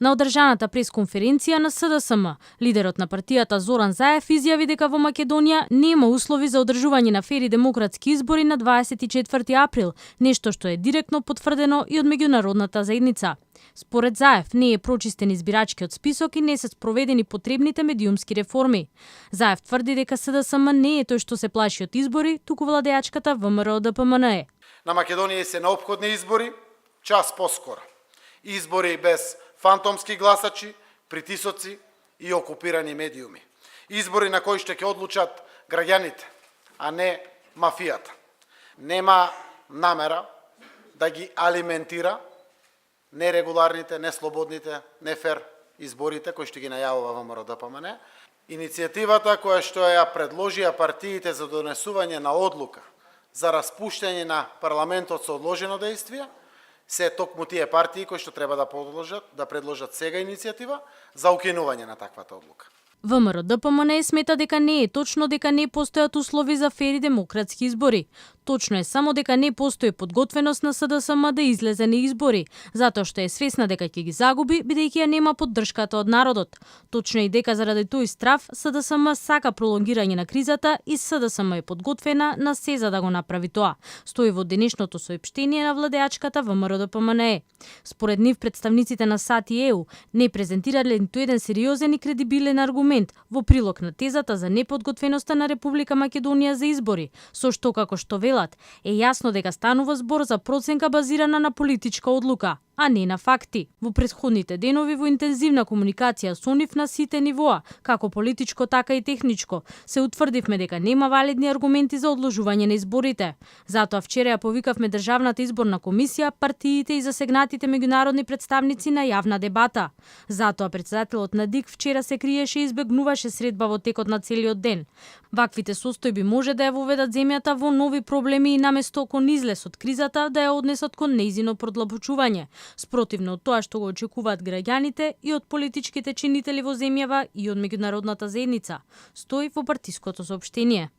На одржаната пресконференција на СДСМ, лидерот на партијата Зоран Заев изјави дека во Македонија нема услови за одржување на фери демократски избори на 24 април, нешто што е директно потврдено и од меѓународната заедница. Според Заев, не е прочистен избирачкиот список и не се спроведени потребните медиумски реформи. Заев тврди дека СДСМ не е тој што се плаши од избори, туку владеачката ВМРО-ДПМН. На Македонија се неопходни избори, час поскоро. Избори без фантомски гласачи, притисоци и окупирани медиуми. Избори на кои што ќе одлучат граѓаните, а не мафијата. Нема намера да ги алиментира нерегуларните, неслободните, нефер изборите кои што ги најавува ВМРО-ДПМН. Иницијативата која што ја предложија партиите за донесување на одлука за распуштање на парламентот со одложено дејствие, се токму тие партии кои што треба да предложат сега иницијатива за укинување на таквата одлука. ВМРО-ДПМН смета дека не е точно дека не постојат услови за фери демократски избори. Точно е само дека не постои подготвеност на СДСМ да излезе на избори, затоа што е свесна дека ќе ги загуби, бидејќи ја нема поддршката од народот. Точно е и дека заради тој страв СДСМ сака пролонгирање на кризата и СДСМ е подготвена на се за да го направи тоа. Стои во денешното соопштение на владеачката ВМРО-ДПМН. Според нив представниците на САД и ЕУ не презентирале ниту еден сериозен и кредибилен аргумент во прилог на тезата за неподготвеноста на Република Македонија за избори, со што како што велат, е јасно дека станува збор за проценка базирана на политичка одлука, а не на факти. Во претходните денови во интензивна комуникација со нив на сите нивоа, како политичко така и техничко, се утврдивме дека нема валидни аргументи за одложување на изборите. Затоа вчера ја повикавме Државната изборна комисија, партиите и засегнатите меѓународни представници на јавна дебата. Затоа претседателот на ДИК вчера се криеше и избегнуваше средба во текот на целиот ден. Ваквите состојби може да ја воведат земјата во нови проблеми и наместо кон излез од кризата да ја однесат кон нејзино продлабочување, спротивно од тоа што го очекуваат граѓаните и од политичките чинители во земјава и од меѓународната заедница, стои во партиското соопштение.